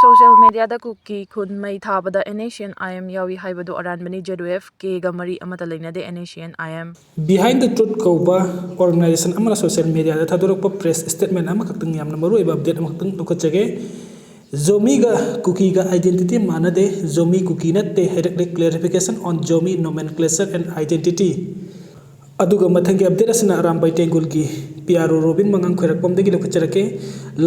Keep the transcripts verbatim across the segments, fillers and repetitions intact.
Social ꯃꯦꯗꯤꯌꯥꯗ ꯀꯨꯀꯤ ꯈꯨꯟ ꯃꯩ ꯊꯥꯕꯗ NSCN-IM ꯌꯥꯎꯏ ꯍꯥꯏꯕꯗꯨ ꯑꯔꯥꯟꯕꯅꯤ꯫ ZUF-Kꯒ ꯃꯔꯤ ꯑꯃꯠꯇ ꯂꯩꯅꯗꯦ꯫ NSCN-IM꯫ Behind the Truth ꯀꯧꯕ ꯑꯣꯔꯒꯅꯥꯏꯖꯦꯁꯟ ꯑꯃꯅ ꯁꯣꯁꯤꯌꯦꯜ ꯃꯦꯗꯤꯌꯥꯗ ꯊꯥꯗꯣꯔꯛꯄ ꯄ꯭ꯔꯦꯁ ꯁ꯭ꯇꯦꯠꯃꯦꯟ ꯑꯃꯈꯛꯇꯪ, ꯌꯥꯝꯅ ꯃꯔꯨꯑꯣꯏꯕ ꯑꯞꯗꯦꯠ ꯑꯃꯈꯛꯇꯪ ꯂꯧꯈꯠꯆꯒꯦ꯫ ꯖꯣꯃꯤꯒ ꯀꯨꯀꯤꯒ ꯑꯥꯏꯗꯦꯟꯇꯤꯇꯤ ꯃꯥꯟꯅꯗꯦ꯫ ꯖꯣꯃꯤ ꯀꯨꯀꯤ ꯅꯠꯇꯦ꯫ ꯍꯥꯏꯔꯛꯂꯦ clarification on Zomi nomenclature and identity꯫ ꯑꯗꯨꯒ ꯃꯊꯪꯒꯤ ꯑꯞꯗꯦꯠ ꯑꯁꯤꯅ ꯑꯔꯥꯝꯕꯥꯏ ꯇꯦꯡꯒꯨꯜꯒꯤ PRO ꯔꯣꯕꯤꯟ ꯃꯉꯥꯡ ꯈ꯭ꯋꯥꯏꯔꯥꯛꯄꯝꯗꯒꯤ ꯂꯧꯈꯠꯆꯔꯛꯀꯦ꯫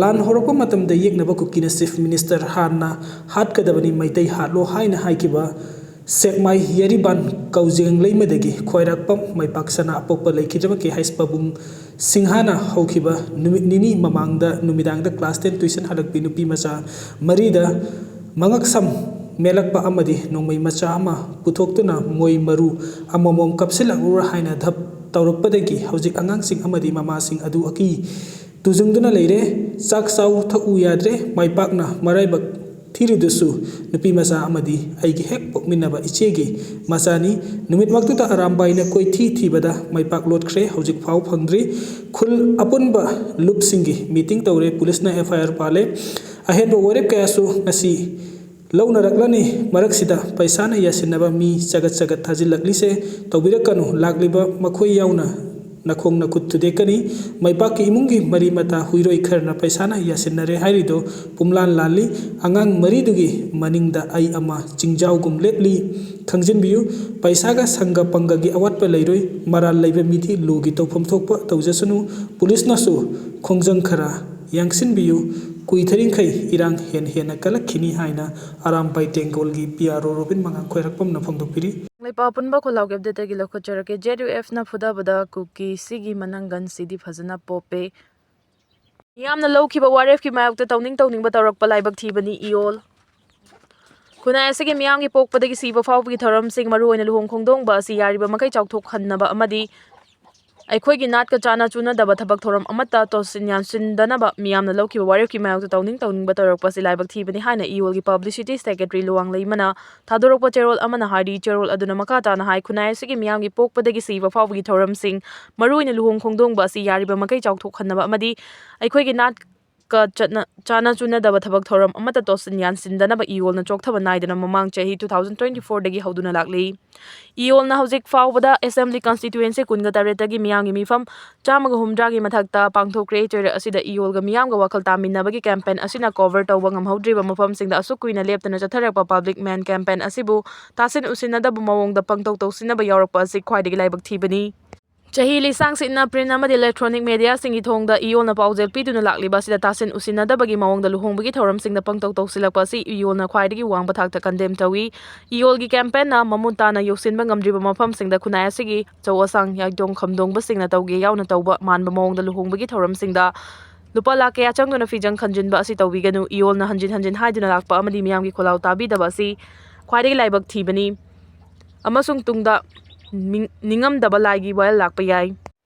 ꯂꯥꯟ ꯍꯧꯔꯛꯄ ꯃꯇꯝꯗ ꯌꯦꯛꯅꯕ ꯀꯨꯀꯤꯅ ꯆꯤꯐ ꯃꯤꯅꯤꯁꯇꯔ ꯍꯥꯟꯅ ꯍꯥꯠꯀꯗꯕꯅꯤ, ꯃꯩꯇꯩ ꯍꯥꯠꯂꯣ ꯍꯥꯏꯅ ꯍꯥꯏꯈꯤꯕ ꯁꯦꯛꯃꯥꯏ ꯌꯥꯔꯤꯕꯥꯟ ꯀꯧꯖꯦꯡꯂꯩꯃꯗꯒꯤ ꯈ꯭ꯋꯥꯏꯔꯥꯛꯄꯝ ꯃꯥꯏꯄꯥꯛ ꯁꯅꯥ ꯑꯄꯣꯛꯄ ꯂꯩꯈꯤꯗ꯭ꯔꯕ ꯀꯦ ꯍꯩꯁ ꯄꯥꯕꯨꯡ ꯁꯤꯡꯍꯥꯅ ꯍꯧꯈꯤꯕ ꯅꯨꯃꯤꯠ ꯅꯤꯅꯤ ꯃꯃꯥꯡꯗ ꯅꯨꯃꯤꯗꯥꯡꯗ class ten tuition ꯍꯜꯂꯛꯄꯤ ꯅꯨꯄꯤ ꯃꯆꯥ ꯃꯔꯤꯗ ꯃꯉꯛꯁꯝ ꯃꯦꯜꯂꯛꯄ ꯑꯃꯗꯤ ꯅꯣꯡꯃꯩ ꯃꯆꯥ ꯑꯃ ꯄꯨꯊꯣꯛꯇꯨꯅ ꯃꯣꯏ ꯃꯔꯨ ꯑꯃꯃꯝ ꯀꯥꯞꯁꯤꯜꯂꯛꯎꯔꯥ ꯍꯥꯏꯅ ꯙꯞ ꯇꯧꯔꯛꯄꯗꯒꯤ ꯍꯧꯖꯤꯛ ꯑꯉꯥꯡꯁꯤꯡ ꯑꯃꯗꯤ ꯃꯃꯥꯁꯤꯡ ꯑꯗꯨ ꯑꯀꯤ ꯇꯨꯖꯨꯡꯗꯨꯅ ꯂꯩꯔꯦ꯫ ꯆꯥꯛ ꯆꯥꯎ ꯊꯛꯎ ꯌꯥꯗ꯭ꯔꯦ꯫ ꯃꯥꯏꯄꯥꯛꯅ ꯃꯔꯥꯏꯕꯛ ꯊꯤꯔꯤꯗꯨꯁꯨ ꯅꯨꯄꯤ ꯃꯆꯥ ꯑꯃꯗꯤ ꯑꯩꯒꯤ ꯍꯦꯛ ꯄꯣꯛꯃꯤꯟꯅꯕ ꯏꯆꯦꯒꯤ ꯃꯆꯥꯅꯤ꯫ ꯅꯨꯃꯤꯠꯃꯛꯇꯨꯗ ꯑꯔꯥꯝꯕꯥꯏꯅ ꯀꯣꯏꯊꯤ ꯊꯤꯕꯗ ꯃꯥꯏꯄꯥꯛ ꯂꯣꯠꯈ꯭ꯔꯦ꯫ ꯍꯧꯖꯤꯛ ꯐꯥꯎ ꯐꯪꯗ꯭ꯔꯤ꯫ ꯈꯨꯜ ꯑꯄꯨꯟꯕ ꯂꯨꯞꯁꯤꯡꯒꯤ ꯃꯤꯇꯤꯡ ꯇꯧꯔꯦ꯫ ꯄꯨꯂꯤꯁꯅ FIR ꯄꯥꯜꯂꯦ꯫ ꯑꯍꯦꯟꯕ ꯋꯥꯔꯦꯞ ꯀꯌꯥꯁꯨ ꯉꯁꯤ ꯂꯧꯅꯔꯛꯂꯅꯤ꯫ ꯃꯔꯛꯁꯤꯗ ꯄꯩꯁꯥꯅ ꯌꯥꯁꯤꯟꯅꯕ ꯃꯤ ꯆꯒꯠ ꯆꯒꯠ ꯊꯥꯖꯤꯜꯂꯛꯂꯤꯁꯦ ꯇꯧꯕꯤꯔꯛꯀꯅꯨ꯫ ꯂꯥꯛꯂꯤꯕ ꯃꯈꯣꯏ ꯌꯥꯎꯅ ꯅꯈꯣꯡ ꯅꯈꯨꯠ ꯊꯨꯗꯦꯛꯀꯅꯤ꯫ ꯃꯥꯏꯄꯥꯛꯀꯤ ꯏꯃꯨꯡꯒꯤ ꯃꯔꯤ ꯃꯇꯥ ꯍꯨꯏꯔꯣꯏ ꯈꯔꯅ ꯄꯩꯁꯥꯅ ꯌꯥꯁꯤꯟꯅꯔꯦ ꯍꯥꯏꯔꯤꯗꯣ ꯄꯨꯝꯂꯥꯟ ꯂꯥꯜꯂꯤ꯫ ꯑꯉꯥꯡ ꯃꯔꯤꯗꯨꯒꯤ ꯃꯅꯤꯡꯗ ꯑꯩ ꯑꯃ ꯆꯤꯡꯖꯥꯎꯒꯨꯝ ꯂꯦꯞꯂꯤ꯫ ꯈꯪꯖꯤꯟꯕꯤꯌꯨ, ꯄꯩꯁꯥꯒ ꯁꯪꯒ ꯄꯪꯒꯒꯤ ꯑꯋꯥꯠꯄ ꯂꯩꯔꯣꯏ꯫ ꯃꯔꯥꯜ ꯂꯩꯕ ꯃꯤꯗꯤ ꯂꯨꯒꯤ ꯇꯧꯐꯝ ꯊꯣꯛꯄ ꯇꯧꯖꯁꯅꯨ꯫ ꯄꯨꯂꯤꯁꯅꯁꯨ ꯈꯣꯡꯖꯪ ꯈꯔ ꯌꯥꯡꯁꯤꯟꯕꯤꯌꯨ꯫ ꯀꯨꯏꯊꯔꯤꯡꯈꯩ ꯏꯔꯥꯡ ꯍꯦꯟ ꯍꯦꯟꯅ ꯀꯜꯂꯛꯈꯤꯅꯤ ꯍꯥꯏꯅ ꯑꯔꯥꯝꯕꯥꯏ ꯇꯦꯡꯒꯣꯜꯒꯤ PRO ꯔꯣꯕꯤꯟ ꯃꯉꯥꯡ ꯈ꯭ꯋꯥꯏꯔꯥꯛꯄꯝꯅ ꯐꯣꯡꯗꯣꯛꯄꯤꯔꯤ꯫ ꯂꯩꯄꯥꯛ ꯑꯄꯨꯟꯕ ꯈꯣꯜꯂꯥꯎꯒꯤ ꯑꯞꯗꯦꯠꯇꯒꯤ ꯂꯧꯈꯠꯆꯔꯛꯀꯦ꯫ ZUF-ꯅ ꯐꯨꯗꯕꯗ ꯀꯨꯀꯤꯁꯤꯒꯤ ꯃꯅꯪꯒꯟꯁꯤꯗꯤ ꯐꯖꯅ ꯄꯣꯞꯄꯦ꯫ ꯃꯤꯌꯥꯝꯅ ꯂꯧꯈꯤꯕ ꯋꯥꯔꯦꯞꯀꯤ ꯃꯥꯌꯣꯛꯇ ꯇꯧꯅꯤꯡ ꯇꯧꯅꯤꯡꯕ ꯇꯧꯔꯛꯄ ꯂꯥꯏꯕꯛ ꯊꯤꯕꯅꯤ꯫ ꯏꯌꯣꯜ꯫ ꯈꯨꯟꯅꯥꯏ ꯑꯁꯤꯒꯤ ꯃꯤꯌꯥꯝꯒꯤ ꯄꯣꯛꯄꯗꯒꯤ ꯁꯤꯕ ꯐꯥꯎꯕꯒꯤ ꯊꯧꯔꯝꯁꯤꯡ, ꯃꯔꯨꯑꯣꯏꯅ ꯂꯨꯍꯣꯡ ꯈꯣꯡꯗꯣꯡꯕ ꯑꯁꯤ ꯌꯥꯔꯤꯕ ꯃꯈꯩ ꯆꯥꯎꯊꯣꯛꯍꯟꯅꯕ ꯑꯃꯗꯤ ꯑꯩꯈꯣꯏꯒꯤ ꯅꯥꯠꯀ ꯆꯥꯟꯅ ꯆꯨꯅꯗꯕ ꯊꯕꯛ ꯊꯧꯔꯝ ꯑꯃꯠꯇ ꯇꯣꯠꯁꯤꯟ ꯌꯥꯟꯁꯤꯟꯗꯅꯕ ꯃꯤꯌꯥꯝꯅ ꯂꯧꯈꯤꯕ ꯋꯥꯔꯦꯞꯀꯤ ꯃꯥꯌꯣꯛꯇ ꯇꯧꯅꯤꯡ ꯇꯧꯅꯤꯡꯕ ꯇꯧꯔꯛꯄ ꯑꯁꯤ ꯂꯥꯏꯕꯛ ꯊꯤꯕꯅꯤ ꯍꯥꯏꯅ ꯏꯌꯣꯜꯒꯤ ꯄꯕ꯭ꯂꯤꯁꯤꯇꯤ ꯁꯦꯀ꯭ꯔꯦꯇꯔꯤ ꯂꯨꯋꯥꯡꯂꯩꯃꯅ ꯊꯥꯗꯣꯔꯛꯄ ꯆꯦꯔꯣꯜ ꯑꯃꯅ ꯍꯥꯏꯔꯤ꯫ ꯆꯦꯔꯣꯜ ꯑꯗꯨꯅ ꯃꯈꯥ ꯇꯥꯅ ꯍꯥꯏ, ꯈꯨꯟꯅꯥꯏ ꯑꯁꯤꯒꯤ ꯃꯤꯌꯥꯝꯒꯤ ꯄꯣꯛꯄꯗꯒꯤ ꯁꯤꯕ ꯐꯥꯎꯕꯒꯤ ꯊꯧꯔꯝꯁꯤꯡ, ꯃꯔꯨꯑꯣꯏꯅ ꯂꯨꯍꯣꯡ ꯈꯣꯡꯗꯣꯡꯕ ꯑꯁꯤ ꯌꯥꯔꯤꯕ ꯃꯈꯩ ꯆꯥꯎꯊꯣꯛꯍꯟꯅꯕ ꯑꯃꯗꯤ ꯑꯩꯈꯣꯏꯒꯤ ꯅꯥꯠ ꯀ ꯆꯠꯅ-, ꯆꯥꯅ ꯆꯨꯅꯗꯕ ꯊꯕꯛ ꯊꯧꯔꯝ ꯑꯃꯠꯇ ꯇꯣꯠꯁꯤꯟ ꯌꯥꯟꯁꯤꯟꯗꯅꯕ ꯏꯌꯣꯜꯅ ꯆꯣꯛꯊꯕ ꯅꯥꯏꯗꯅ ꯃꯃꯥꯡ ꯆꯍꯤ two thousand twenty-fourꯗꯒꯤ ꯍꯧꯗꯨꯅ ꯂꯥꯛꯂꯤ꯫ ꯏꯌꯣꯜꯅ ꯍꯧꯖꯤꯛ ꯐꯥꯎꯕꯗ assembly constituency ꯀꯨꯟꯒ ꯇꯔꯦꯠꯇꯒꯤ ꯃꯤꯌꯥꯝꯒꯤ ꯃꯤꯐꯝ ꯆꯥꯝꯃꯒ ꯍꯨꯝꯗ꯭ꯔꯥꯒꯤ ꯃꯊꯛꯇ ꯄꯥꯡꯊꯣꯛꯈ꯭ꯔꯦ꯫ ꯆꯩꯔꯛ ꯑꯁꯤꯗ ꯏꯌꯣꯜꯒ ꯃꯤꯌꯥꯝꯒ ꯋꯥꯈꯜ ꯇꯥꯃꯤꯟꯅꯕꯒꯤ campaign ꯑꯁꯤꯅ cover ꯇꯧꯕ ꯉꯝꯍꯧꯗ꯭ꯔꯤꯕ ꯃꯐꯝꯁꯤꯡꯗ ꯑꯁꯨꯛ ꯀꯨꯏꯅ ꯂꯦꯞꯇꯅ ꯆꯠꯊꯔꯛꯄ public man campaign ꯑꯁꯤꯕꯨ ꯇꯥꯁꯤꯟ ꯎꯁꯤꯟꯅꯗꯕ ꯃꯑꯣꯡꯗ ꯄꯪꯇꯧ ꯇꯧꯁꯤꯟꯅꯕ ꯌꯥꯎꯔꯛꯄ ꯑꯁꯤ ꯈ꯭ꯋꯥꯏꯗꯒꯤ ꯂꯥꯏꯕꯛ ꯊꯤꯕꯅꯤ꯫ ꯆꯍꯤ ꯂꯤꯁꯥꯡ ꯁꯤꯠꯅ print ꯑꯃꯗꯤ electronic mediaꯁꯤꯡꯒꯤ ꯊꯣꯡꯗ ꯏꯌꯣꯜꯅ ꯄꯥꯎꯖꯦꯜ ꯄꯤꯗꯨꯅ ꯂꯥꯛꯂꯤꯕ ꯑꯁꯤꯗ ꯇꯥꯁꯤꯟ ꯎꯁꯤꯟꯅꯗꯕꯒꯤ ꯃꯑꯣꯡꯗ ꯂꯨꯍꯣꯡꯕꯒꯤ ꯊꯧꯔꯝꯁꯤꯡꯗ ꯄꯪꯇꯧ ꯇꯧꯁꯤꯜꯂꯛꯄ ꯑꯁꯤ ꯏꯌꯣꯜꯅ ꯈ꯭ꯋꯥꯏꯗꯒꯤ ꯋꯥꯡꯕ ꯊꯥꯛꯇ condemn ꯇꯧꯏ꯫ ꯏꯌꯣꯜꯒꯤ campaignꯅ ꯃꯃꯨꯠ ꯇꯥꯅ ꯌꯧꯁꯤꯟꯕ ꯉꯝꯗ꯭ꯔꯤꯕ ꯃꯐꯝꯁꯤꯡꯗ ꯈꯨꯟꯅꯥꯏ ꯑꯁꯤꯒꯤ ꯑꯆꯧ ꯑꯁꯥꯡ ꯌꯥꯏꯗꯣꯡ ꯈꯝꯗꯣꯡꯕꯁꯤꯡꯅ ꯇꯧꯒꯦ ꯌꯥꯎꯅ ꯇꯧꯕ ꯃꯥꯟꯕ ꯃꯑꯣꯡꯗ ꯂꯨꯍꯣꯡꯕꯒꯤ ꯊꯧꯔꯝꯁꯤꯡꯗ ꯂꯨꯄꯥ ꯂꯥꯈ ꯀꯌꯥ ꯆꯪꯗꯨꯅ ꯐꯤꯖꯪ ꯈꯟꯖꯤꯟꯕ ꯑꯁꯤ ꯇꯧꯕꯤꯒꯅꯨ꯫ ꯏꯌꯣꯜꯅ ꯍꯟꯖꯤꯟ ꯍꯟꯖꯤꯟ ꯍꯥꯏꯗꯨꯅ ꯂꯥꯛꯄ ꯑꯃꯗꯤ ꯃꯤꯌꯥꯝꯒꯤ ꯈꯣꯜꯂꯥꯎ ꯇꯥꯕꯤꯗꯕ ꯑꯁꯤ ꯈ꯭ꯋꯥꯏꯗꯒꯤ ꯂꯥꯏꯕꯛ ꯊꯤꯕꯅꯤ ꯑꯃꯁꯨꯡ ꯇꯨꯡꯗ ꯅꯤꯡ-, ꯅꯤꯡꯉꯝꯗꯕ ꯂꯥꯏꯒꯤ ꯋꯥꯌꯦꯜ ꯂꯥꯛꯄ ꯌꯥꯏ꯫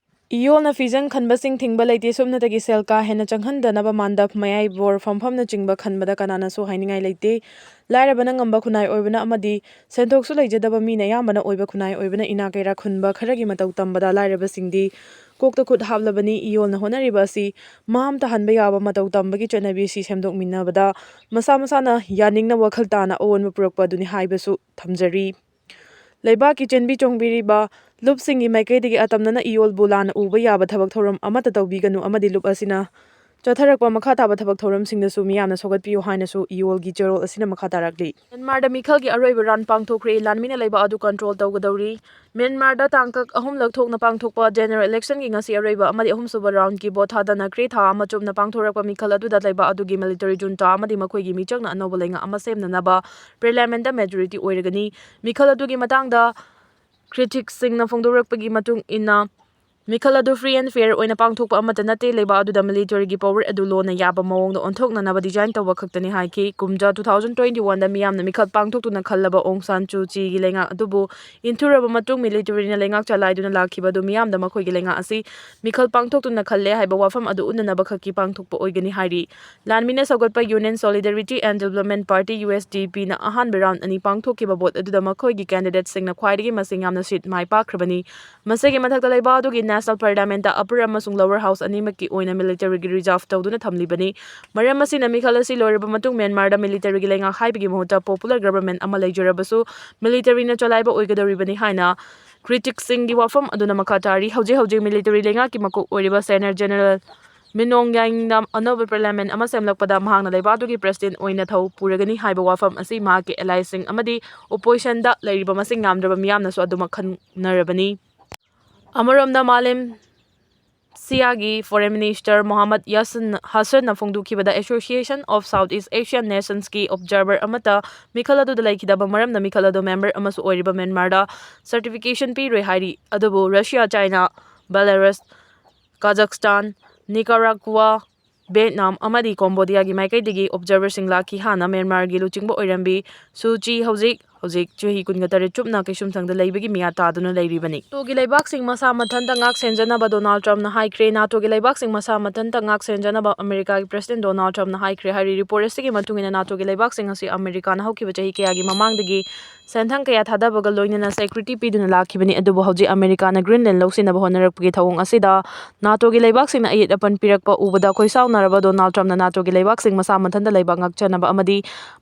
ꯏꯌꯣꯜꯅ ꯐꯤꯖꯪ ꯈꯟꯕꯁꯤꯡ ꯊꯤꯡꯕ ꯂꯩꯇꯦ, ꯁꯨꯞꯅꯇꯒꯤ ꯁꯦꯜ ꯀꯥ ꯍꯦꯟꯅ ꯆꯪꯍꯟꯗꯅꯕ ꯃꯥꯟꯗꯞ, ꯃꯌꯥꯏ ꯕꯣꯔ ꯐꯝꯐꯝꯅꯆꯤꯡꯕ ꯈꯟꯕꯗ ꯀꯅꯥꯅꯁꯨ ꯍꯥꯏꯅꯤꯡꯉꯥꯏ ꯂꯩꯇꯦ꯫ ꯂꯥꯏꯔꯕꯅ ꯉꯝꯕ ꯈꯨꯟꯅꯥꯏ ꯑꯣꯏꯕꯅ ꯑꯃꯗꯤ ꯁꯦꯟꯊꯣꯛꯁꯨ ꯂꯩꯖꯗꯕ ꯃꯤꯅ ꯑꯌꯥꯝꯕꯅ ꯑꯣꯏꯕ ꯈꯨꯟꯅꯥꯏ ꯑꯣꯏꯕꯅ ꯏꯅꯥꯛ ꯀꯩꯔꯥꯛ ꯈꯨꯟꯕ ꯈꯔꯒꯤ ꯃꯇꯧ ꯇꯝꯕꯗ ꯂꯥꯏꯔꯕꯁꯤꯡꯗꯤ ꯀꯣꯛꯇ ꯈꯨꯠ ꯍꯥꯞꯂꯕꯅꯤ꯫ ꯏꯌꯣꯜꯅ ꯍꯣꯠꯅꯔꯤꯕ ꯑꯁꯤ ꯃꯍꯥꯝ ꯇꯥꯍꯟꯕ ꯌꯥꯕ ꯃꯇꯧ ꯇꯝꯕꯒꯤ ꯆꯠꯅꯕꯤ ꯑꯁꯤ ꯁꯦꯝꯗꯣꯛꯃꯤꯟꯅꯕꯗ ꯃꯁꯥ ꯃꯁꯥꯅ ꯌꯥꯅꯤꯡꯅ ꯋꯥꯈꯜ ꯇꯥꯅ ꯑꯑꯣꯟꯕ ꯄꯨꯔꯛꯄ ꯑꯗꯨꯅꯤ ꯍꯥꯏꯕꯁꯨ ꯊꯝꯖꯔꯤ꯫ ꯂꯩꯕꯥꯛꯀꯤ ꯆꯦꯟꯕꯤ ꯆꯣꯡꯕꯤꯔꯤꯕ ꯂꯨꯞꯁꯤꯡꯒꯤ ꯃꯥꯏꯀꯩꯗꯒꯤ ꯑꯇꯝꯅꯅ ꯏꯌꯣꯜꯕꯨ ꯂꯥꯟꯅ ꯎꯕ ꯌꯥꯕ ꯊꯕꯛ ꯊꯧꯔꯝ ꯑꯃꯠꯇ ꯇꯧꯕꯤꯒꯅꯨ ꯑꯃꯗꯤ ꯂꯨꯞ ꯑꯁꯤꯅ ꯆꯠꯊꯔꯛꯄ ꯃꯈꯥ ꯇꯥꯕ ꯊꯕꯛ ꯊꯧꯔꯝꯁꯤꯡꯗꯁꯨ ꯃꯤꯌꯥꯝꯅ ꯁꯧꯒꯠꯄꯤꯌꯨ ꯍꯥꯏꯅꯁꯨ ꯏꯌꯣꯜꯒꯤ ꯆꯦꯔꯣꯜ ꯑꯁꯤꯅ ꯃꯈꯥ ꯇꯥꯔꯛꯂꯤ꯫ ꯃ꯭ꯌꯥꯟꯃꯥꯔꯗ ꯃꯤꯈꯜꯒꯤ ꯑꯔꯣꯏꯕ round ꯄꯥꯡꯊꯣꯛꯈ꯭ꯔꯦ꯫ ꯂꯥꯟꯃꯤꯅ ꯂꯩꯕꯥꯛ ꯑꯗꯨ control ꯇꯧꯒꯗꯧꯔꯤ꯫ ꯃ꯭ꯌꯥꯟꯃꯥꯔꯗ ꯇꯥꯡꯀꯛ ꯑꯍꯨꯝꯂꯛ ꯊꯣꯛꯅ ꯄꯥꯡꯊꯣꯛꯄ general electionꯒꯤ ꯉꯁꯤ ꯑꯔꯣꯏꯕ ꯑꯃꯗꯤ ꯑꯍꯨꯝꯁꯨꯕ roundꯀꯤ vote ꯊꯥꯗꯅꯈ꯭ꯔꯦ꯫ ꯊꯥ ꯑꯃ ꯆꯨꯞꯅ ꯄꯥꯡꯊꯣꯔꯛꯄ ꯃꯤꯈꯜ ꯑꯗꯨꯗ ꯂꯩꯕꯥꯛ ꯑꯗꯨꯒꯤ military junta ꯑꯃꯗꯤ ꯃꯈꯣꯏꯒꯤ ꯃꯤꯆꯪꯅ ꯑꯅꯧꯕ ꯂꯩꯉꯥꯛ ꯑꯃ ꯁꯦꯝꯅꯅꯕ parliamentꯇ majority ꯑꯣꯏꯔꯒꯅꯤ꯫ ꯃꯤꯈꯜ ꯑꯗꯨꯒꯤ ꯃꯇꯥꯡꯗ criticsꯁꯤꯡꯅ ꯐꯣꯡꯗꯣꯔꯛꯄꯒꯤ ꯃꯇꯨꯡ ꯏꯟꯅ, ꯃꯤꯈꯜ ꯑꯗꯨ free and fair ꯑꯣꯏꯅ ꯄꯥꯡꯊꯣꯛꯄ ꯑꯃꯠꯇ ꯅꯠꯇꯦ, ꯂꯩꯕꯥꯛ ꯑꯗꯨꯗ militaryꯒꯤ power ꯑꯗꯨ ꯂꯣꯟꯅ ꯌꯥꯕ ꯃꯑꯣꯡꯗ ꯑꯣꯟꯊꯣꯛꯅꯅꯕ design ꯇꯧꯕ ꯈꯛꯇꯅꯤ ꯍꯥꯏꯈꯤ꯫ ꯀꯨꯝꯖꯥ two thousand twenty-oneꯗ ꯃꯤꯌꯥꯝꯅ ꯃꯤꯈꯜ ꯄꯥꯡꯊꯣꯛꯇꯨꯅ ꯈꯜꯂꯕ ꯑꯣꯡ ꯁꯥꯟ ꯁꯨ ꯆꯤꯒꯤ ꯂꯩꯉꯥꯛ ꯑꯗꯨꯕꯨ ꯏꯟꯊꯨꯔꯕ ꯃꯇꯨꯡ militaryꯅ ꯂꯩꯉꯥꯛ ꯆꯂꯥꯏꯗꯨꯅ ꯂꯥꯛꯈꯤꯕ ꯑꯗꯨ ꯃꯤꯌꯥꯝꯗ ꯃꯈꯣꯏꯒꯤ ꯂꯩꯉꯥꯛ ꯑꯁꯤ ꯃꯤꯈꯜ ꯄꯥꯡꯊꯣꯛꯇꯨꯅ ꯈꯜꯂꯦ ꯍꯥꯏꯕ ꯋꯥꯐꯝ ꯑꯗꯨ ꯎꯠꯅꯅꯕ ꯈꯛꯀꯤ ꯄꯥꯡꯊꯣꯛꯄ ꯑꯣꯏꯒꯅꯤ ꯍꯥꯏꯔꯤ꯫ ꯂꯥꯟꯃꯤꯅ ꯁꯧꯒꯠꯄ Union Solidarity and Development Party, USDPꯅ ꯑꯍꯥꯟꯕ round ꯑꯅꯤ ꯄꯥꯡꯊꯣꯛꯈꯤꯕ vote ꯑꯗꯨꯗ ꯃꯈꯣꯏꯒꯤ candidateꯁꯤꯡꯅ ꯈ꯭ꯋꯥꯏꯗꯒꯤ ꯃꯁꯤꯡ ꯌꯥꯝꯅ seat ꯃꯥꯏ ꯄꯥꯛꯈ꯭ꯔꯕꯅꯤ꯫ ꯃꯁꯤꯒꯤ ꯃꯊꯛꯇ ꯂꯩꯕꯥꯛ ꯑꯗꯨꯒꯤ National Parliament, Upper ꯑꯃꯁꯨꯡ Lower House ꯑꯅꯤꯃꯛꯀꯤ ꯑꯣꯏꯅ military ꯒꯤ reserve ꯇꯧꯗꯨꯅ ꯊꯝꯂꯤꯕꯅꯤ꯫ ꯃꯔꯝ ꯑꯁꯤꯅ ꯃꯤꯈꯜ ꯑꯁꯤ ꯂꯣꯏꯔꯕ ꯃꯇꯨꯡ ꯃ꯭ꯌꯥꯟꯃꯥꯔꯗ military ꯒꯤ ꯂꯩꯉꯥꯛ ꯍꯥꯏꯕꯒꯤ ꯃꯍꯨꯠꯇ popular government ꯑꯃ ꯂꯩꯖꯔꯕꯁꯨ military ꯅ ꯆꯂꯥꯏꯕ ꯑꯣꯏꯒꯗꯧꯔꯤꯕꯅꯤ ꯍꯥꯏꯅ critic ꯁꯤꯡꯒꯤ ꯋꯥꯐꯝ ꯑꯗꯨꯅ ꯃꯈꯥ ꯇꯥꯔꯤ꯫ ꯍꯧꯖꯤꯛ ꯍꯧꯖꯤꯛ military ꯂꯩꯉꯥꯛꯀꯤ ꯃꯀꯣꯛ ꯑꯣꯏꯔꯤꯕ Senior General Min Aung Hlaing ꯅ ꯑꯅꯧꯕ parliament ꯑꯃ ꯁꯦꯝꯂꯛꯄꯗ ꯃꯍꯥꯛꯅ ꯂꯩꯕꯥꯛ ꯑꯗꯨꯒꯤ president ꯑꯣꯏꯅ ꯊꯧ ꯄꯨꯔꯒꯅꯤ ꯍꯥꯏꯕ ꯋꯥꯐꯝ ꯑꯁꯤ ꯃꯍꯥꯛꯀꯤ ally ꯁꯤꯡ ꯑꯃꯗꯤ opposition ꯗ ꯂꯩꯔꯤꯕ ꯃꯁꯤꯡ ꯌꯥꯝꯗ꯭ꯔꯕ ꯃꯤꯌꯥꯝꯅꯁꯨ ꯑꯗꯨꯃꯛ ꯈꯟꯅꯔꯕꯅꯤ꯫ ꯑꯃꯔꯣꯝꯗ ꯃꯥꯂꯦꯝ ꯁꯤꯌꯥꯒꯤ Foreign Minister Mohammad Yasin Hassan ꯅ ꯐꯣꯡꯗꯣꯛꯈꯤꯕꯗ Association of South East Asian Nations ꯀꯤ observer ꯑꯃꯠꯇ ꯃꯤꯈꯜ ꯑꯗꯨꯗ ꯂꯩꯈꯤꯗꯕ ꯃꯔꯝꯅ ꯃꯤꯈꯜ ꯑꯗꯨ member ꯑꯃꯁꯨ ꯑꯣꯏꯔꯤꯕ ꯃ꯭ꯌꯥꯟꯃꯥꯔꯗ certification ꯄꯤꯔꯣꯏ ꯍꯥꯏꯔꯤ꯫ ꯑꯗꯨꯕꯨ ꯔꯁꯤꯌꯥ, ꯆꯥꯏꯅꯥ, ꯕꯦꯂꯥꯔꯨꯁ, ꯀꯥꯖꯥꯛꯁꯇꯥꯟ, ꯅꯤꯀꯥꯔꯥꯒꯨꯋꯥ, ꯚꯤꯌꯦꯠꯅꯥꯝ ꯑꯃꯗꯤ ꯀꯣꯝꯕꯣꯗꯤꯌꯥꯒꯤ ꯃꯥꯏꯀꯩꯗꯒꯤ observer ꯁꯤꯡ ꯂꯥꯛꯈꯤ꯫ ꯍꯥꯟꯅ ꯃ꯭ꯌꯥꯟꯃꯥꯔꯒꯤ ꯂꯨꯆꯤꯡꯕ ꯑꯣꯏꯔꯝꯕꯤ ꯁꯨ ꯆꯤ ꯍꯧꯖꯤꯛ ꯍꯧꯖꯤꯛ ꯆꯍꯤ ꯀꯨꯟꯒ ꯇꯔꯦꯠ ꯆꯨꯞꯅ ꯀꯩꯁꯨꯝꯁꯪꯗ ꯂꯩꯕꯒꯤ ꯃꯤꯌꯥ ꯇꯥꯗꯨꯅ ꯂꯩꯔꯤꯕꯅꯤ꯫ ꯅꯥꯇꯣꯒꯤ ꯂꯩꯕꯥꯛꯁꯤꯡ ꯃꯁꯥ ꯃꯊꯟꯇ ꯉꯥꯛ ꯁꯦꯟꯖꯅꯕ ꯗꯣꯅꯥꯜꯗ ꯇ꯭ꯔꯝꯞꯅ ꯍꯥꯏꯈ꯭ꯔꯦ꯫ ꯅꯥꯇꯣꯒꯤ ꯂꯩꯕꯥꯛꯁꯤꯡ ꯃꯁꯥ ꯃꯊꯟꯇ ꯉꯥꯛ ꯁꯦꯟꯖꯅꯕ ꯑꯃꯦꯔꯤꯀꯥꯒꯤ president ꯗꯣꯅꯥꯜꯗ ꯇ꯭ꯔꯝꯞꯅ ꯍꯥꯏꯈ꯭ꯔꯦ ꯍꯥꯏꯔꯤ꯫ Report ꯑꯁꯤꯒꯤ ꯃꯇꯨꯡ ꯏꯟꯅ ꯅꯥꯇꯣꯒꯤ ꯂꯩꯕꯥꯛꯁꯤꯡ ꯑꯁꯤ ꯑꯃꯦꯔꯤꯀꯥꯅ ꯍꯧꯈꯤꯕ ꯆꯍꯤ ꯀꯌꯥꯒꯤ ꯃꯃꯥꯡꯗꯒꯤ ꯁꯦꯟꯊꯪ ꯀꯌꯥ ꯊꯥꯗꯕꯒ ꯂꯣꯏꯅꯅ security ꯄꯤꯗꯨꯅ ꯂꯥꯛꯈꯤꯕꯅꯤ꯫ ꯑꯗꯨꯕꯨ ꯍꯧꯖꯤꯛ ꯑꯃꯦꯔꯤꯀꯥꯅ Greenland ꯂꯧꯁꯤꯟꯅꯕ ꯍꯣꯠꯅꯔꯛꯄꯒꯤ ꯊꯧꯑꯣꯡ ꯑꯁꯤꯗ ꯅꯥꯇꯣꯒꯤ ꯂꯩꯕꯥꯛꯁꯤꯡꯅ ꯑꯌꯦꯠ ꯑꯄꯟ ꯄꯤꯔꯛꯄ ꯎꯕꯗ ꯈꯣꯏꯁꯥꯎꯅꯔꯕ ꯗꯣꯅꯥꯜꯗ ꯇ꯭ꯔꯝꯞꯅ ꯅꯥꯇꯣꯒꯤ ꯂꯩꯕꯥꯛꯁꯤꯡ ꯃꯁꯥ ꯃꯊꯟꯇ ꯂꯩꯕꯥꯛ ꯉꯥꯛꯆꯅꯕ ꯑꯃꯗꯤ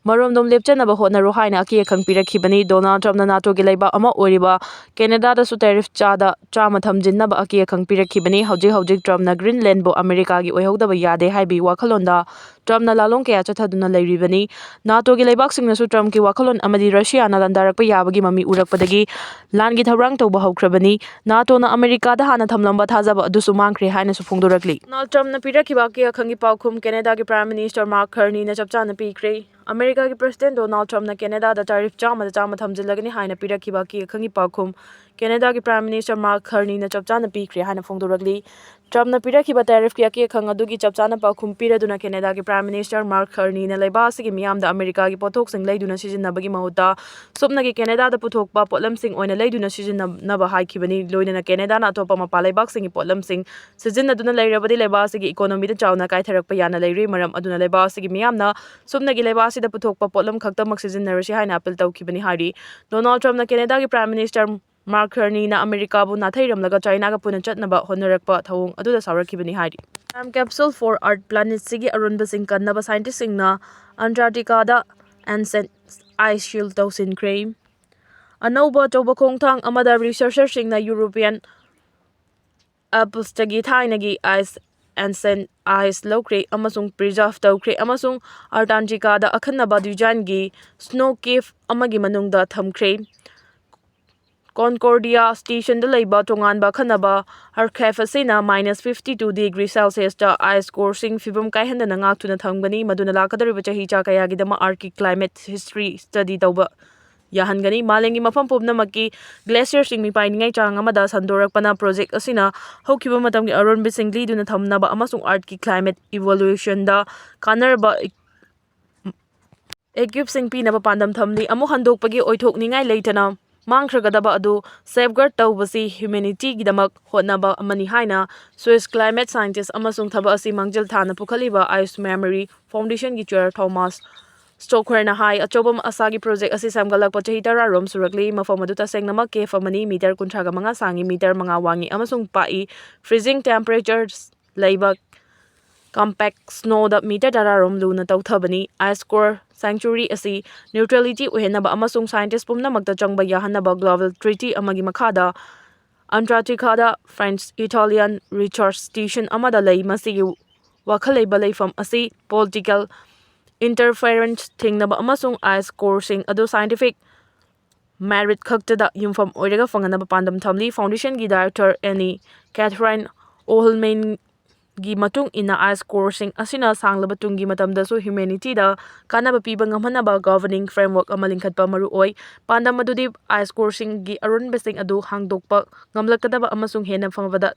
ꯃꯔꯣꯝꯗꯣꯝ ꯂꯦꯞꯆꯅꯕ ꯍꯣꯠꯅꯔꯨ ꯍꯥꯏꯅ ꯑꯀꯤ ꯑꯈꯪ ꯄꯤꯔꯛꯈꯤꯕꯅꯤ꯫ ꯗꯣꯅꯥꯜꯗ ꯇ꯭ꯔꯝꯞꯅ ꯅꯥꯇꯣꯒꯤ ꯂꯩꯕꯥꯛ ꯑꯃ ꯑꯣꯏꯔꯤꯕ ꯀꯦꯅꯦꯗꯥꯗꯁꯨ tariff ꯆꯥꯗ ꯆꯥꯝꯃ ꯊꯝꯖꯤꯟꯅꯕ ꯑꯀꯤ ꯑꯈꯪ ꯄꯤꯔꯛꯈꯤꯕꯅꯤ꯫ ꯍꯧꯖꯤꯛ ꯍꯧꯖꯤꯛ ꯇ꯭ꯔꯝꯞꯅ Greenland ꯕꯨ ꯑꯃꯦꯔꯤꯀꯥꯒꯤ ꯑꯣꯏꯍꯧꯗꯕ ꯌꯥꯗꯦ ꯍꯥꯏꯕꯒꯤ ꯋꯥꯈꯜꯂꯣꯟꯗ ꯇ꯭ꯔꯝꯞꯅ ꯂꯥꯂꯣꯡ ꯀꯌꯥ ꯆꯠꯊꯗꯨꯅ ꯂꯩꯔꯤꯕꯅꯤ꯫ ꯅꯥꯇꯣꯒꯤ ꯂꯩꯕꯥꯛꯁꯤꯡꯅꯁꯨ ꯇ꯭ꯔꯝꯞꯀꯤ ꯋꯥꯈꯜꯂꯣꯟ ꯑꯃꯗꯤ ꯔꯁꯤꯌꯥꯅ ꯂꯥꯟꯗꯥꯔꯛꯄ ꯌꯥꯕꯒꯤ ꯃꯃꯤ ꯎꯔꯛꯄꯗꯒꯤ ꯂꯥꯟꯒꯤ ꯊꯧꯔꯥꯡ ꯇꯧꯕ ꯍꯧꯈ꯭ꯔꯕꯅꯤ꯫ ꯅꯥꯇꯣꯅ ꯑꯃꯦꯔꯤꯀꯥꯗ ꯍꯥꯟꯅ ꯊꯝꯂꯝꯕ ꯊꯥꯖꯕ ꯑꯗꯨꯁꯨ ꯃꯥꯡꯈ꯭ꯔꯦ ꯍꯥꯏꯅꯁꯨ ꯐꯣꯡꯗꯣꯔꯛꯂꯤ꯫ ꯗꯣꯅꯥꯜꯗ ꯇ꯭ꯔꯝꯞꯅ ꯄꯤꯔꯛꯈꯤꯕ ꯑꯀꯤ ꯑꯈꯪꯒꯤ ꯄꯥꯎꯈꯨꯝ꯫ ꯀꯦꯅꯦꯗꯥꯒꯤ Prime Minister Mark Carney ꯅ ꯆꯞ ꯆꯥꯅ ꯄꯤꯈ꯭ꯔꯦ꯫ ꯑꯃꯦꯔꯤꯀꯥꯒꯤ president ꯗꯣꯅꯥꯜꯗ ꯇ꯭ꯔꯝꯞꯅ ꯀꯦꯅꯦꯗꯥꯗ tariff ꯆꯥꯝꯃꯗ ꯆꯥꯝꯃ ꯊꯝꯖꯤꯜꯂꯒꯅꯤ ꯍꯥꯏꯅ ꯄꯤꯔꯛꯈꯤꯕ ꯑꯀꯤ ꯑꯈꯪꯒꯤ ꯄꯥꯎꯈꯨꯝ Canada ꯒꯤ Prime Minister Mark Carney ꯅ ꯆꯞ ꯆꯥꯅ ꯄꯤꯈ꯭ꯔꯦ ꯍꯥꯏꯅ ꯐꯣꯡꯗꯣꯔꯛꯂꯤ꯫ ꯇ꯭ꯔꯝꯞꯅ ꯄꯤꯔꯛꯈꯤꯕ tariff ꯀꯤ ꯑꯀꯤ ꯑꯈꯪ ꯑꯗꯨꯒꯤ ꯆꯞ ꯆꯥꯅ ꯄꯥꯎꯈꯨꯝ ꯄꯤꯔꯗꯨꯅ Canada ꯒꯤ Prime Minister Mark Carney ꯅ ꯂꯩꯕꯥꯛ ꯑꯁꯤꯒꯤ ꯃꯤꯌꯥꯝꯗ ꯑꯃꯦꯔꯤꯀꯥꯒꯤ ꯄꯣꯠꯊꯣꯛꯁꯤꯡ ꯂꯩꯗꯨꯅ ꯁꯤꯖꯤꯟꯅꯕꯒꯤ ꯃꯍꯨꯠꯇ ꯁꯨꯞꯅꯒꯤ ꯀꯦꯅꯦꯗꯥꯗ ꯄꯨꯊꯣꯛꯄ ꯄꯣꯠꯂꯝꯁꯤꯡ ꯑꯣꯏꯅ ꯂꯩꯗꯨꯅ ꯁꯤꯖꯤꯟꯅꯅꯕ ꯍꯥꯏꯈꯤꯕꯅꯤ꯫ ꯂꯣꯏꯅꯅ ꯀꯦꯅꯦꯗꯥꯅ ꯑꯇꯣꯞꯄ ꯃꯄꯥꯟ ꯂꯩꯕꯥꯛꯁꯤꯡꯒꯤ ꯄꯣꯠꯂꯝꯁꯤꯡ ꯁꯤꯖꯤꯟꯅꯗꯨꯅ ꯂꯩꯔꯕꯗꯤ ꯂꯩꯕꯥꯛ ꯑꯁꯤꯒꯤ economy ꯗ ꯆꯥꯎꯅ ꯀꯥꯏꯊꯔꯛꯄ ꯌꯥꯅ ꯂꯩꯔꯤ꯫ ꯃꯔꯝ ꯑꯗꯨꯅ ꯂꯩꯕꯥꯛ ꯑꯁꯤꯒꯤ ꯃꯤꯌꯥꯝꯅ ꯁꯨꯞꯅꯒꯤ ꯂꯩꯕꯥꯛ ꯑꯁꯤꯗ ꯄꯨꯊꯣꯛꯄ ꯄꯣꯠꯂꯝ ꯈꯛꯇꯃꯛ ꯁꯤꯖꯤꯟꯅꯔꯁꯤ ꯍꯥꯏꯅ appeal ꯇꯧꯈꯤꯕꯅꯤ ꯍꯥꯏꯔꯤ꯫ ꯗꯣꯅꯥꯜꯗ ꯇ꯭ꯔꯝꯞꯅ ꯀꯦꯅꯦꯗꯥꯒꯤ Prime Minister ꯃꯥꯔꯛ ꯈꯔꯅꯤꯅ ꯑꯃꯦꯔꯤꯀꯥꯕꯨ ꯅꯥꯊꯩꯔꯝꯂꯒ ꯆꯥꯏꯅꯥꯒ ꯄꯨꯟꯅ ꯆꯠꯅꯕ ꯍꯣꯠꯅꯔꯛꯄ ꯊꯧꯑꯣꯡ ꯑꯗꯨꯗ ꯁꯥꯎꯔꯛꯈꯤꯕꯅꯤ ꯍꯥꯏꯔꯤ꯫ Time Capsule for Earth planetꯁꯤꯒꯤ ꯑꯔꯣꯟꯕꯁꯤꯡ ꯀꯟꯅꯕ scientistꯁꯤꯡꯅ Antarcticaꯗ ancient ice shield ꯇꯧꯁꯤꯟꯈ꯭ꯔꯦ꯫ ꯑꯅꯧꯕ ꯑꯆꯧꯕ ꯈꯣꯡꯊꯥꯡ ꯑꯃꯗ researcherꯁꯤꯡꯅ European Alpsꯇꯒꯤ ꯊꯥꯏꯅꯒꯤ ice, ancient ice ꯂꯧꯈ꯭ꯔꯦ ꯑꯃꯁꯨꯡ preserve ꯇꯧꯈ꯭ꯔꯦ ꯑꯃꯁꯨꯡ Antarcticaꯗ ꯑꯈꯟꯅꯕ designꯒꯤ snow cave ꯑꯃꯒꯤ ꯃꯅꯨꯡꯗ ꯊꯝꯈ꯭ꯔꯦ꯫ Concordia stationꯗ ꯂꯩꯕ ꯇꯣꯉꯥꯟꯕ ꯑꯈꯟꯅꯕ archive ꯑꯁꯤꯅ minus fifty two degree Celsiusꯇ ice coreꯁꯤꯡ ꯐꯤꯕꯝ ꯀꯥꯏꯍꯟꯗꯅ ꯉꯥꯛꯇꯨꯅ ꯊꯝꯒꯅꯤ, ꯃꯗꯨꯅ ꯂꯥꯛꯀꯗꯧꯔꯤꯕ ꯆꯍꯤ ꯆꯥ ꯀꯌꯥꯒꯤꯗꯃꯛ Arctic climate history study ꯇꯧꯕ ꯌꯥꯍꯟꯒꯅꯤ꯫ ꯃꯥꯂꯦꯝꯒꯤ ꯃꯐꯝ ꯄꯨꯝꯅꯃꯛꯀꯤ glacierꯁꯤꯡ ꯃꯤꯄꯥꯏꯅꯤꯡꯉꯥꯏ ꯆꯥꯡ ꯑꯃꯗ ꯁꯟꯗꯣꯔꯛꯄꯅ project ꯑꯁꯤꯅ ꯍꯧꯈꯤꯕ ꯃꯇꯝꯒꯤ ꯑꯔꯣꯟꯕꯁꯤꯡ ꯂꯤꯗꯨꯅ ꯊꯝꯅꯕ ꯑꯃꯁꯨꯡ Earthꯀꯤ climate evolutionꯗ ꯀꯥꯟꯅꯔꯕ equipmentꯁꯤꯡ ꯄꯤꯅꯕ ꯄꯥꯟꯗꯝ ꯊꯝꯂꯤ꯫ ꯑꯃꯨꯛ ꯍꯟꯗꯣꯛꯄꯒꯤ ꯑꯣꯏꯊꯣꯛꯅꯤꯡꯉꯥꯏ ꯂꯩꯇꯅ ꯃꯥꯡꯈ꯭ꯔꯒꯗꯕ ꯑꯗꯨ safeguard ꯇꯧꯕꯁꯤ humanityꯒꯤꯗꯃꯛ ꯍꯣꯠꯅꯕ ꯑꯃꯅꯤ ꯍꯥꯏꯅ Swiss climate scientist ꯑꯃꯁꯨꯡ ꯊꯕꯛ ꯑꯁꯤ ꯃꯥꯡꯖꯤꯜ ꯊꯥꯅ ꯄꯨꯈꯠꯂꯤꯕ Ice Memory Foundationꯒꯤ chair Thomas Stockhartꯅ ꯍꯥꯏ꯫ ꯑꯆꯧꯕ ꯑꯁꯥꯒꯤ project ꯑꯁꯤ ꯁꯦꯝꯒꯠꯂꯛꯄ ꯆꯍꯤ ꯇꯔꯥꯔꯣꯝ ꯁꯨꯔꯛꯂꯤ꯫ ꯃꯐꯝ ꯑꯗꯨ ꯇꯁꯦꯡꯅꯃꯛ cave ꯑꯃꯅꯤ, meter ꯀꯨꯟꯊ꯭ꯔꯥꯒ ꯃꯉꯥ ꯁꯥꯡꯏ, meter ꯃꯉꯥ ꯋꯥꯡꯏ ꯑꯃꯁꯨꯡ ꯄꯥꯛꯏ꯫ Freezing temperatures ꯂꯩꯕ compact snowꯗ meter ꯇꯔꯥꯔꯣꯝ ꯂꯨꯅ ꯇꯧꯊꯕꯅꯤ꯫ Ice Core Sanctuary ꯑꯁꯤ neutrality ꯑꯣꯏꯍꯟꯅꯕ ꯑꯃꯁꯨꯡ scientist ꯄꯨꯝꯅꯃꯛꯇ ꯆꯪꯕ ꯌꯥꯍꯟꯅꯕ global treaty ꯑꯃꯒꯤ ꯃꯈꯥꯗ Antarcticaꯗ French Italian research station ꯑꯃꯗ ꯂꯩ꯫ ꯃꯁꯤꯒꯤ ꯋꯥꯈꯜ ꯂꯩꯕ ꯂꯩꯐꯝ ꯑꯁꯤ political interference ꯊꯤꯡꯅꯕ ꯑꯃꯁꯨꯡ ice coreꯁꯤꯡ ꯑꯗꯨ scientific merit ꯈꯛꯇꯗ ꯌꯨꯝꯐꯝ ꯑꯣꯏꯔꯒ ꯐꯪꯍꯟꯅꯕ ꯄꯥꯟꯗꯝ ꯊꯝꯂꯤ꯫ Foundationꯒꯤ director Anne Catherine Ohlmannꯒꯤ ꯃꯇꯨꯡ ꯏꯟꯅ, ice coreꯁꯤꯡ ꯑꯁꯤꯅ ꯁꯥꯡꯂꯕ ꯇꯨꯡꯒꯤ ꯃꯇꯝꯗꯁꯨ humanityꯗ ꯀꯥꯟꯅꯕ ꯄꯤꯕ ꯉꯝꯍꯟꯅꯕ governing framework ꯑꯃ ꯂꯤꯡꯈꯠꯄ ꯃꯔꯨ ꯑꯣꯏ꯫ ꯄꯥꯟꯗꯝ ꯑꯗꯨꯗꯤ ice coreꯁꯤꯡꯒꯤ ꯑꯔꯣꯟꯕꯁꯤꯡ ꯑꯗꯨ ꯍꯥꯡꯗꯣꯛꯄ ꯉꯝꯂꯛꯀꯗꯕ ꯑꯃꯁꯨꯡ ꯍꯦꯟꯅ ꯐꯕꯗ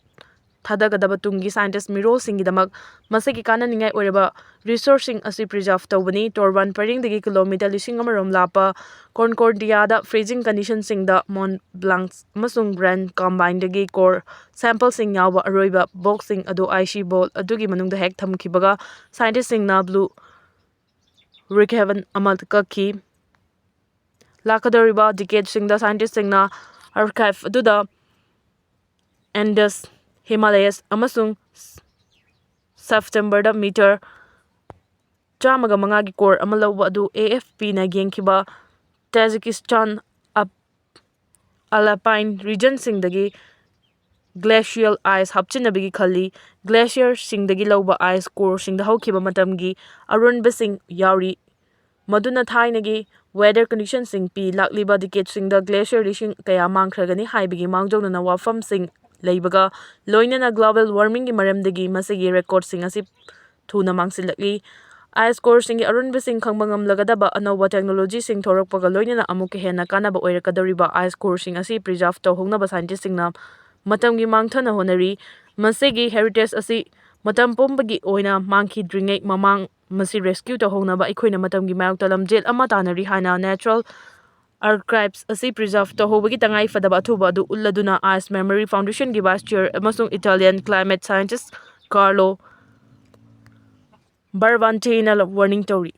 ꯊꯥꯗꯒꯗꯕ ꯇꯨꯡꯒꯤ scientist ꯃꯤꯔꯣꯜꯁꯤꯡꯒꯤꯗꯃꯛ ꯃꯁꯤꯒꯤ ꯀꯥꯟꯅꯅꯤꯡꯉꯥꯏ ꯑꯣꯏꯔꯕ resourceꯁꯤꯡ ꯑꯁꯤ preserve ꯇꯧꯕꯅꯤ꯫ Torbern ꯄꯔꯤꯡꯗꯒꯤ kilometre ꯂꯤꯁꯤꯡ ꯑꯃꯔꯣꯝ ꯂꯥꯞꯄ Concordiaꯗ freezing conditionꯁꯤꯡꯗ Mont Blanc ꯑꯃꯁꯨꯡ Grand Cambineꯗꯒꯤ core sampleꯁꯤꯡ ꯌꯥꯎꯕ ꯑꯔꯣꯏꯕ boxꯁꯤꯡ ꯑꯗꯨ icy bowl ꯑꯗꯨꯒꯤ ꯃꯅꯨꯡꯗ ꯍꯦꯛ ꯊꯝꯈꯤꯕꯒ, scientistꯁꯤꯡꯅ blue raven ꯑꯃ ꯀꯛꯈꯤ꯫ ꯂꯥꯛꯀꯗꯧꯔꯤꯕ decadeꯁꯤꯡꯗ scientistꯁꯤꯡꯅ ꯑꯥꯔꯀꯥꯏꯚ ꯑꯗꯨꯗ ꯑꯦꯟꯗꯁ, ꯍꯤꯃꯥꯂꯌꯁ ꯑꯃꯁꯨꯡ ꯁꯦꯞꯇꯦꯝꯕꯔꯗ ꯃꯤꯇꯔ ꯆꯥꯝꯃꯒ ꯃꯉꯥꯒꯤ ꯀꯣꯔ ꯑꯃ ꯂꯧꯕ ꯑꯗꯨ ꯑꯦ ꯑꯦꯐ ꯄꯤꯅ ꯌꯦꯡꯈꯤꯕ ꯇꯥꯖꯤꯀꯤꯁꯇꯥꯟ ꯑꯞ-, ꯑꯂꯄꯥꯏꯟ ꯔꯤꯖꯟꯁꯤꯡꯗꯒꯤ ꯒ꯭ꯂꯦꯁꯤꯌꯦꯜ ꯑꯥꯏꯁ ꯍꯥꯞꯆꯤꯟꯅꯕꯒꯤ ꯈꯜꯂꯤ꯫ ꯒ꯭ꯂꯦꯁꯤꯌꯔꯁꯤꯡꯗꯒꯤ ꯂꯧꯕ ꯑꯥꯏꯁ ꯀꯣꯔꯁꯤꯡꯗ ꯍꯧꯈꯤꯕ ꯃꯇꯝꯒꯤ ꯑꯔꯣꯟꯕꯁꯤꯡ ꯌꯥꯎꯔꯤ, ꯃꯗꯨꯅ ꯊꯥꯏꯅꯒꯤ ꯋꯦꯗꯔ ꯀꯟꯗꯤꯁꯟꯁꯤꯡ ꯄꯤ꯫ ꯂꯥꯛꯂꯤꯕ ꯗꯤꯀꯦꯠꯁꯤꯡꯗ ꯒ꯭ꯂꯦꯁꯤꯌꯔ ꯂꯤꯁꯤꯡ ꯀꯌꯥ ꯃꯥꯡꯈ꯭ꯔꯒꯅꯤ ꯍꯥꯏꯕꯒꯤ ꯃꯥꯡꯖꯧꯅꯅ ꯋꯥꯐꯝꯁꯤꯡ ꯂꯩꯕꯒ ꯂꯣꯏꯅꯅ ꯒ꯭ꯂꯣꯕꯦꯜ ꯋꯥꯔꯃꯤꯡꯒꯤ ꯃꯔꯝꯗꯒꯤ ꯃꯁꯤꯒꯤ ꯔꯦꯀꯣꯔꯗꯁꯤꯡ ꯑꯁꯤ ꯊꯨꯅ ꯃꯥꯡꯁꯤꯜꯂꯛꯂꯤ꯫ ꯑꯥꯏꯁ ꯀꯣꯔꯁꯤꯡꯒꯤ ꯑꯔꯣꯟꯕꯁꯤꯡ ꯈꯪꯕ ꯉꯝꯂꯒꯗꯕ ꯑꯅꯧꯕ ꯇꯦꯛꯅꯣꯂꯣꯖꯤꯁꯤꯡ ꯊꯣꯔꯛꯄꯒ ꯂꯣꯏꯅꯅ ꯑꯃꯨꯛꯀ ꯍꯦꯟꯅ ꯀꯥꯟꯅꯕ ꯑꯣꯏꯔꯛꯀꯗꯧꯔꯤꯕ ꯑꯥꯏꯁ ꯀꯣꯔꯁꯤꯡ ꯑꯁꯤ ꯄ꯭ꯔꯤꯖꯥꯔꯚ ꯇꯧꯍꯧꯅꯕ ꯁꯥꯏꯟꯇꯤꯁꯁꯤꯡꯅ ꯃꯇꯝꯒꯤ ꯃꯥꯡꯊꯅ ꯍꯣꯠꯅꯔꯤ꯫ ꯃꯁꯤꯒꯤ ꯍꯦꯔꯤꯇꯦꯖ ꯑꯁꯤ ꯃꯇꯝ ꯄꯨꯝꯕꯒꯤ ꯑꯣꯏꯅ ꯃꯥꯡꯈꯤꯗ꯭ꯔꯤꯉꯩ ꯃꯃꯥꯡ ꯃꯁꯤ ꯔꯦꯁꯀ꯭ꯌꯨ ꯇꯧꯍꯧꯅꯕ ꯑꯩꯈꯣꯏꯅ ꯃꯇꯝꯒꯤ ꯃꯥꯌꯣꯛꯇ ꯂꯝꯖꯦꯜ ꯑꯃ ꯇꯥꯟꯅꯔꯤ ꯍꯥꯏꯅ ꯅꯦꯆꯔꯦꯜ ꯑꯥꯔꯀꯥꯏꯚꯁ ꯑꯁꯤ ꯄ꯭ꯔꯤꯖꯥꯔꯚ ꯇꯧꯍꯧꯕꯒꯤ ꯇꯉꯥꯏ ꯐꯗꯕ ꯑꯊꯨꯕ ꯑꯗꯨ ꯎꯠꯂꯗꯨꯅ ꯑꯥꯏꯁ ꯃꯦꯃꯣꯔꯤ ꯐꯥꯎꯟꯗꯦꯁꯟꯒꯤ ꯚꯥꯏꯁ ꯆꯦꯌꯔ ꯑꯃꯁꯨꯡ ꯏꯇꯥꯂꯤꯌꯟ ꯀ꯭ꯂꯥꯏꯃꯦꯠ ꯁꯥꯏꯟꯇꯤꯁ ꯀꯥꯔꯂꯣ ꯕꯔꯕꯥꯟꯇꯦꯅ ꯋꯥꯔꯅꯤꯡ ꯇꯧꯔꯤ꯫